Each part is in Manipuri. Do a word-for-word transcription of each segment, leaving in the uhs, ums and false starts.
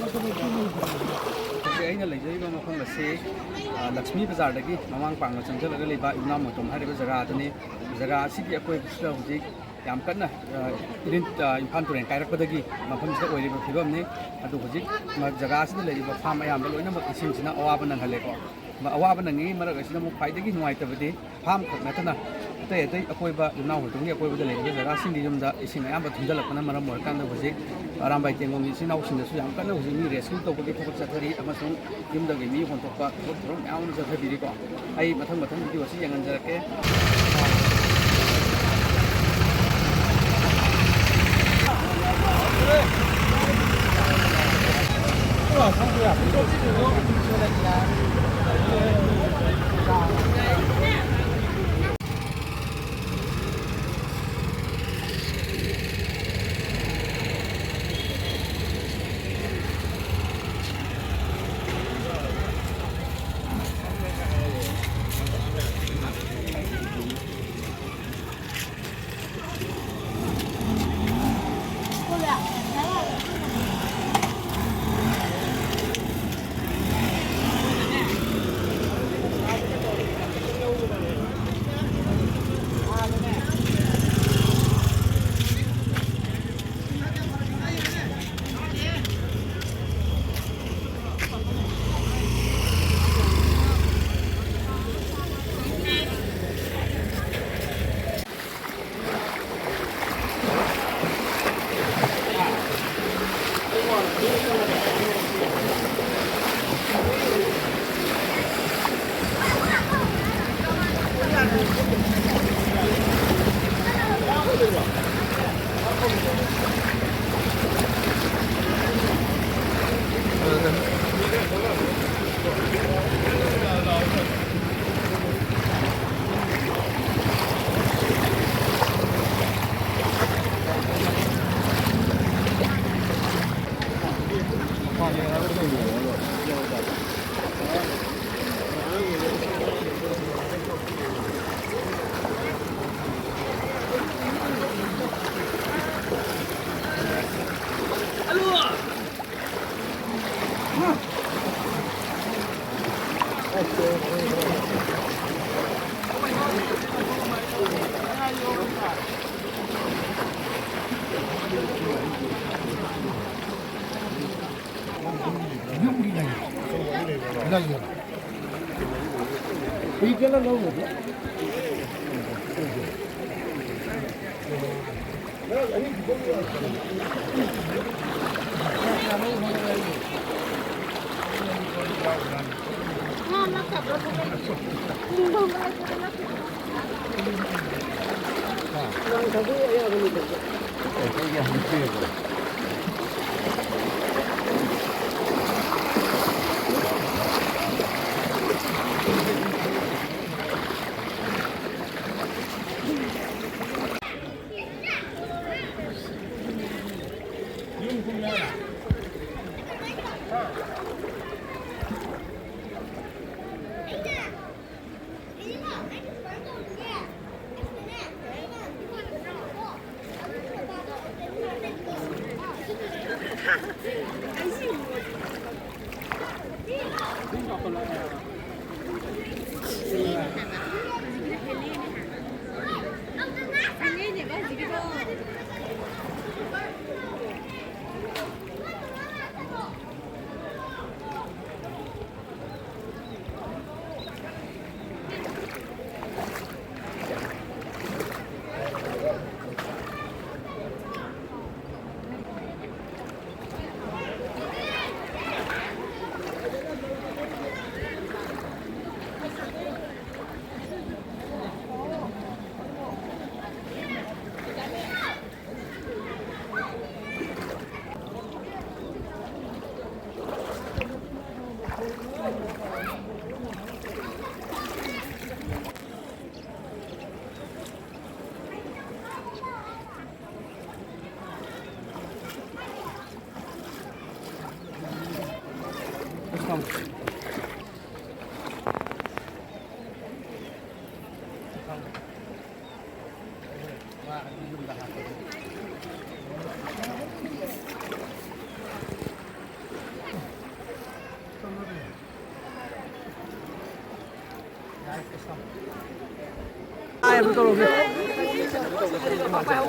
ꯍꯧꯖꯤꯛ ꯑꯩꯅ ꯂꯩꯖꯔꯤꯕ ꯃꯐꯝ ꯑꯁꯤ, ꯑ, ꯂꯛꯁꯃꯤ ꯕꯖꯥꯔꯗꯒꯤ ꯃꯃꯥꯡ ꯄꯥꯡꯅ ꯆꯪꯁꯤꯜꯂꯒ ꯂꯩꯕ ꯏꯎꯅꯥ ꯃꯣꯏꯇꯣꯝ ꯍꯥꯏꯔꯤꯕ ꯖꯒꯥ ꯑꯗꯨꯅꯤ꯫ ꯖꯒꯥ ꯑꯁꯤꯒꯤ ꯑꯀꯣꯏꯕꯁꯤꯗ ꯍꯧꯖꯤꯛ ꯌꯥꯝ ꯀꯟꯅ, ꯑ, ꯏꯔꯤꯟ-, ꯑ, ꯏꯝꯐꯥꯜ ꯇꯨꯔꯦꯜ ꯀꯥꯏꯔꯛꯄꯗꯒꯤ ꯃꯐꯝꯁꯤꯗ ꯑꯣꯏꯔꯤꯕ ꯐꯤꯕꯝꯅꯤ꯫ ꯑꯗꯨ ꯍꯧꯖꯤꯛ ꯃ-, ꯖꯒꯥ ꯑꯁꯤꯗ ꯂꯩꯔꯤꯕ ꯐꯥꯝ ꯑꯌꯥꯝꯕ ꯂꯣꯏꯅꯃꯛ ꯏꯁꯤꯡꯁꯤꯅ ꯑꯋꯥꯕ ꯅꯪꯍꯜꯂꯦꯀꯣ꯫ ꯃ-, ꯑꯋꯥꯕ ꯅꯪꯉꯤ꯫ ꯃꯔꯛ ꯑꯁꯤꯗ ꯑꯃꯨꯛ ꯈ꯭ꯋꯥꯏꯗꯒꯤ ꯅꯨꯡꯉꯥꯏꯇꯕꯗꯤ ꯐꯥꯝ ꯈꯛ ꯅꯠꯇꯅ ꯑꯇꯩ ꯑꯇꯩ ꯑꯀꯣꯏꯕ ꯌꯨꯝꯅꯥꯎ ꯍꯣꯏꯗꯣꯝꯒꯤ ꯑꯀꯣꯏꯕꯗ ꯂꯩꯔꯤꯕ ꯖꯒꯥꯁꯤꯡꯒꯤ ꯌꯨꯝꯗ ꯏꯁꯤꯡ ꯑꯌꯥꯝꯕ ꯊꯨꯝꯖꯤꯜꯂꯛꯄꯅ ꯃꯔꯝ ꯑꯣꯏꯔꯀꯥꯟꯗ ꯍꯧꯖꯤꯛ ꯑꯔꯥꯝꯕꯥꯏ ꯇꯦꯡꯒꯣꯡꯒꯤ ꯏꯆꯤꯟ ꯏꯅꯥꯎꯁꯤꯡꯗꯁꯨ ꯌꯥꯝ ꯀꯟꯅ ꯍꯧꯖꯤꯛ ꯃꯤ ꯔꯦꯁꯀ꯭ꯌꯨ ꯇꯧꯕꯒꯤ ꯊꯕꯛ ꯆꯠꯊꯔꯤ ꯑꯃꯁꯨꯡ ꯌꯨꯝꯗꯒꯤ ꯃꯤ ꯍꯣꯟꯗꯣꯛꯄ ꯊꯕꯛ ꯊꯧꯔꯝ ꯃꯌꯥꯝ ꯑꯃ ꯆꯠꯊꯕꯤꯔꯤꯀꯣ꯫ ꯑꯩ ꯃꯊꯪ ꯃꯊꯪ ꯚꯤꯗꯤꯑꯣꯁꯤ ꯌꯦꯡꯍꯟꯖꯔꯛꯀꯦ꯫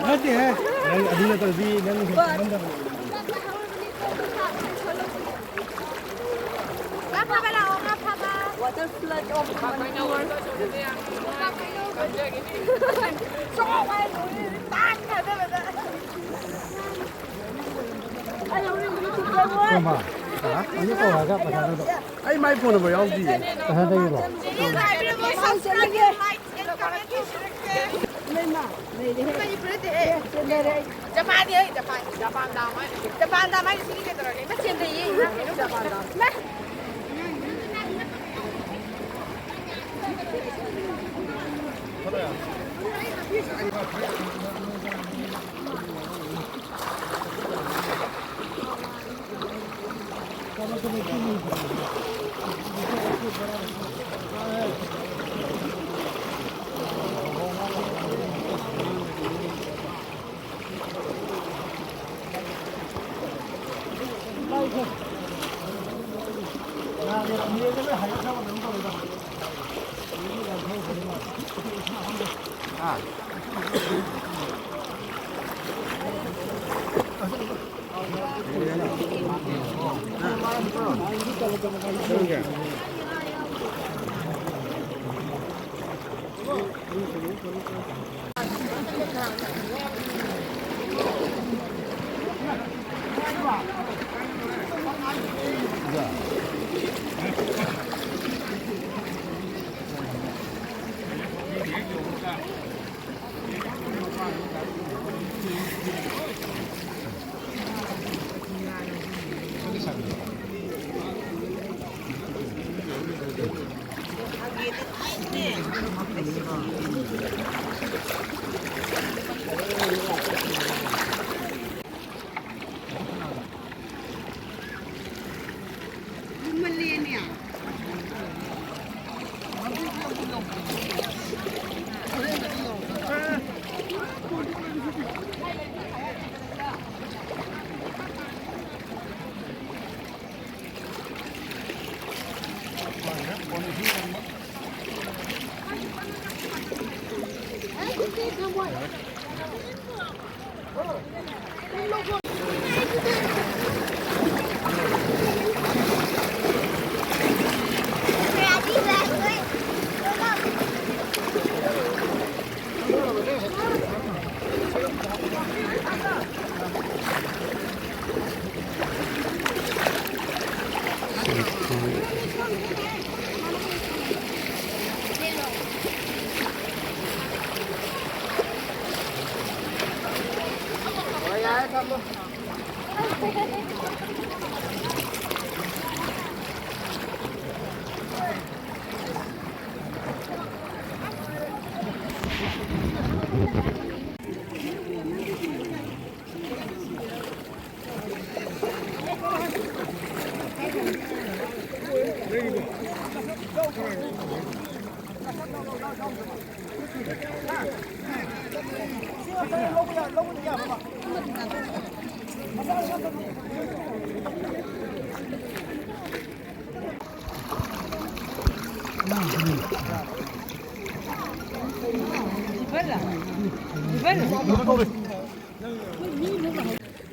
ꯅꯠꯇꯦꯍꯦ, ꯅꯪ ꯑꯗꯨ ꯅꯠꯇ꯭ꯔꯗꯤ ꯅꯪ hand ꯆꯠꯂꯝꯗꯕꯅꯦ꯫ Flood of manure. So, I will stand. ꯑꯩ ꯃꯥꯏ ꯐꯣꯟ ꯅꯝꯕꯔ ꯌꯥꯎꯗꯤꯌꯦ꯫ ꯀꯗꯥꯏꯗꯒꯤꯅꯣ? ꯖꯄꯥꯟꯗꯤ, ꯑꯩ ꯖꯄꯥꯟ, ꯖꯄꯥꯟ ꯗꯥꯝ ꯍꯥꯏ, ꯖꯄꯥꯟ ꯗꯥꯝ ꯍꯥꯏꯁꯦ ꯁꯤꯒꯤ ꯀꯩꯗꯧꯔꯒꯦ? ꯏꯃꯥ, ꯆꯦꯟꯗꯩꯌꯦ, ꯏꯃꯥ, ꯀꯩꯅꯣ ꯖꯄꯥꯟ ꯗꯥꯝ꯫ ꯏꯃꯥ!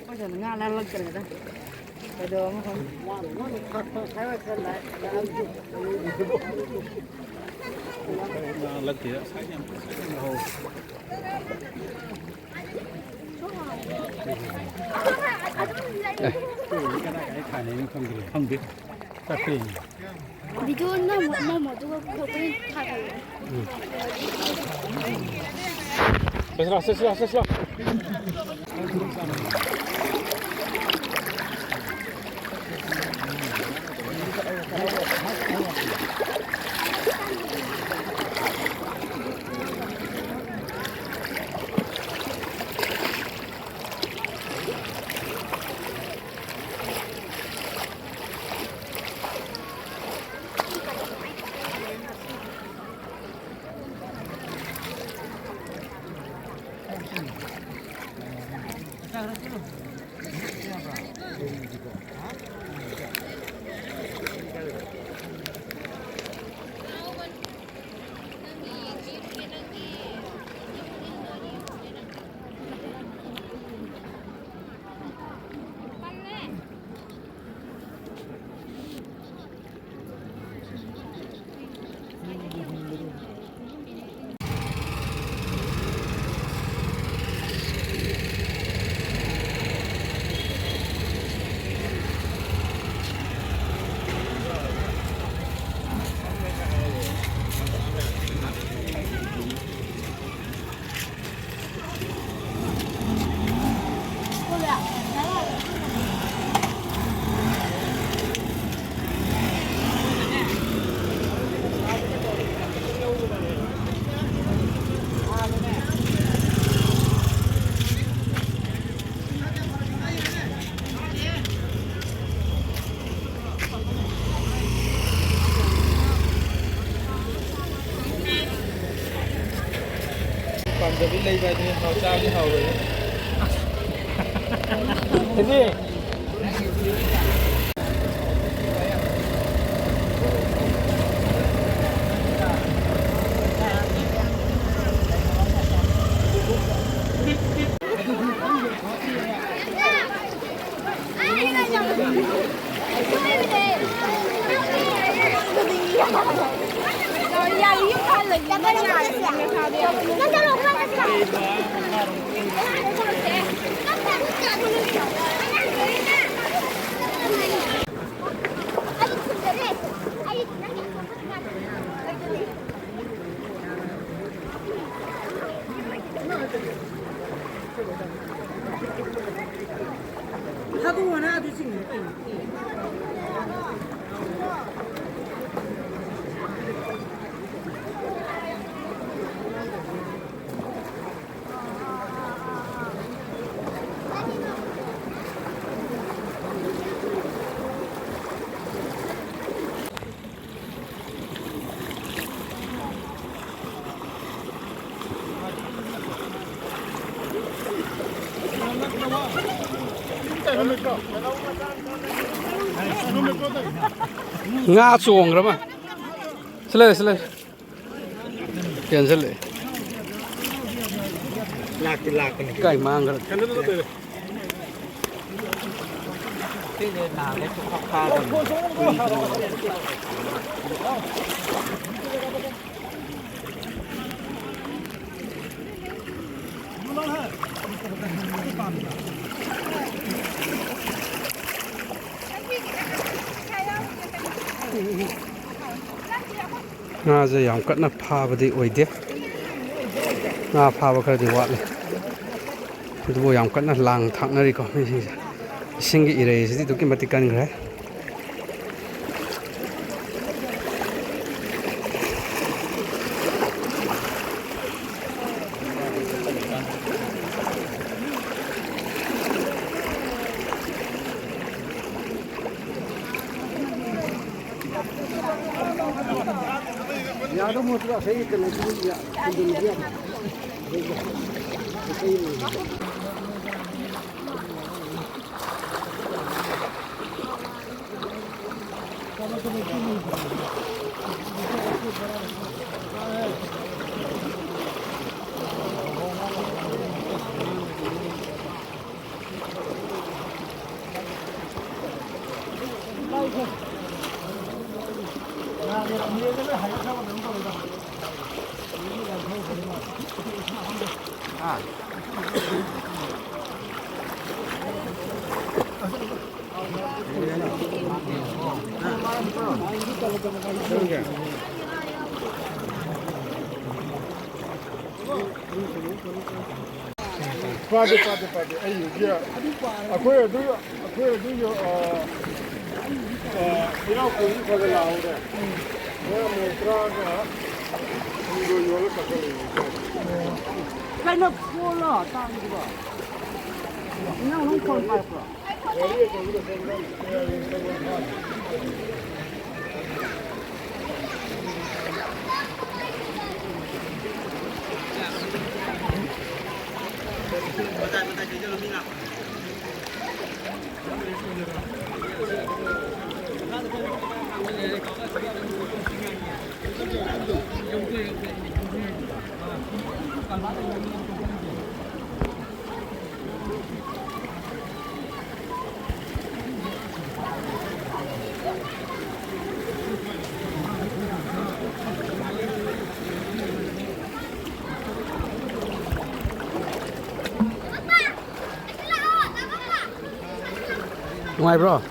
ꯑꯩꯈꯣꯏꯁꯨ ꯉꯥ ꯂꯥꯡꯂꯛꯇ꯭ꯔꯦꯗ꯫ ꯀꯩꯗꯧꯔꯝꯅꯣ ꯈꯪꯗꯦ꯫ ꯉꯥ ꯂꯛꯇꯦꯗ꯫ ꯑꯦ꯫ ꯀꯗꯥꯏ ꯀꯗꯥꯏ ꯊꯥꯅꯩꯅꯣ ꯈꯪꯗ꯭ꯔꯦ꯫ ꯈꯪꯗꯦ꯫ ꯆꯠꯈ꯭ꯔꯦ꯫ ꯚꯤꯗꯤꯑꯣ ꯅꯝꯃꯣ, ꯅꯝꯃꯣ, ꯑꯗꯨꯒ ꯍꯣꯔꯦꯟ ꯊꯥꯒꯠꯂꯣ꯫ ꯆꯠꯁꯤ ꯂꯥꯎ, ꯆꯠꯁꯤ ꯂꯥꯎ, ꯆꯠꯁꯤ ꯂꯥꯎ꯫ ꯗꯕꯤ ꯂꯩꯕ ꯍꯥꯏꯗꯨꯅꯤ, ꯍꯥꯎ ꯆꯥꯕꯗꯤ ꯍꯥꯎꯔꯣꯏ꯫ ꯊꯥꯗꯣꯛꯑꯣꯅ ꯑꯗꯨ ꯆꯤꯡꯉꯦ ꯀꯩꯅꯣ꯫ ꯉꯥ ꯆꯣꯡꯈ꯭ꯔ ꯃꯥ꯫ ꯁꯤ ꯂꯩꯔꯦ, ꯁꯤ ꯂꯩꯔꯦ꯫ ꯆꯦꯟꯁꯤꯜꯂꯛꯑꯦ꯫ ꯂꯥꯛꯇꯤ ꯂꯥꯛꯀꯅꯤ꯫ ꯀꯥꯏ ꯃꯥꯡꯈ꯭ꯔꯦ? ꯉꯥꯁꯦ ꯌꯥꯝ ꯀꯟꯅ ꯐꯥꯕꯗꯤ ꯑꯣꯏꯗꯦ꯫ ꯉꯥ ꯐꯥꯕ ꯈꯔꯗꯤ ꯋꯥꯠꯂꯤ꯫ ꯑꯗꯨꯕꯨ ꯌꯥꯝ ꯀꯟꯅ ꯂꯥꯡ ꯊꯥꯛꯅꯔꯤꯀꯣ ꯃꯤꯁꯤꯡꯁꯦ꯫ ꯏꯁꯤꯡꯒꯤ ꯏꯔꯩꯁꯤꯗꯤ ꯑꯗꯨꯛꯀꯤ ꯃꯇꯤꯛ ꯀꯟꯈ꯭ꯔꯦ꯫ ꯌꯥꯗꯧ ꯃꯣꯠꯇ꯭ꯔꯣ? ꯉꯁꯥꯏ ꯀꯩꯅꯣꯗꯨꯗꯤ ꯌꯥ-, ꯊꯝꯖꯤꯟꯕꯗꯤ ꯌꯥꯗ꯭ꯔꯣ? ꯐꯗꯦ, ꯐꯗꯦ, ꯐꯗꯦ꯫ ꯑꯩ ꯍꯧꯖꯤꯛ ꯑꯩꯈꯣꯏ ꯑꯗꯨ, ꯑꯩꯈꯣꯏ ꯑꯗꯨ ꯌꯣ-, ꯑ, ꯑ, ꯏꯅꯥꯎ ꯈꯨꯟꯒꯤ ꯈꯔ ꯈꯔ ꯂꯥꯛꯍꯧꯔꯦ꯫ ꯃꯣꯏ ꯃꯣꯏ ꯇꯔꯥꯒ ꯍꯨꯝꯗꯣꯏ ꯌꯣꯜꯂ ꯀꯛꯊꯠꯂꯛꯏ꯫ ꯀꯩꯅꯣ ꯐꯣꯟꯂꯣ ꯇꯥꯡꯕꯗꯣ? ꯏꯅꯥꯎ ꯅꯪ ꯐꯣꯟ ꯄꯥꯏꯔꯛꯄ꯭ꯔꯣ? ꯅꯨꯡꯉꯥꯏꯕ꯭ꯔꯣ?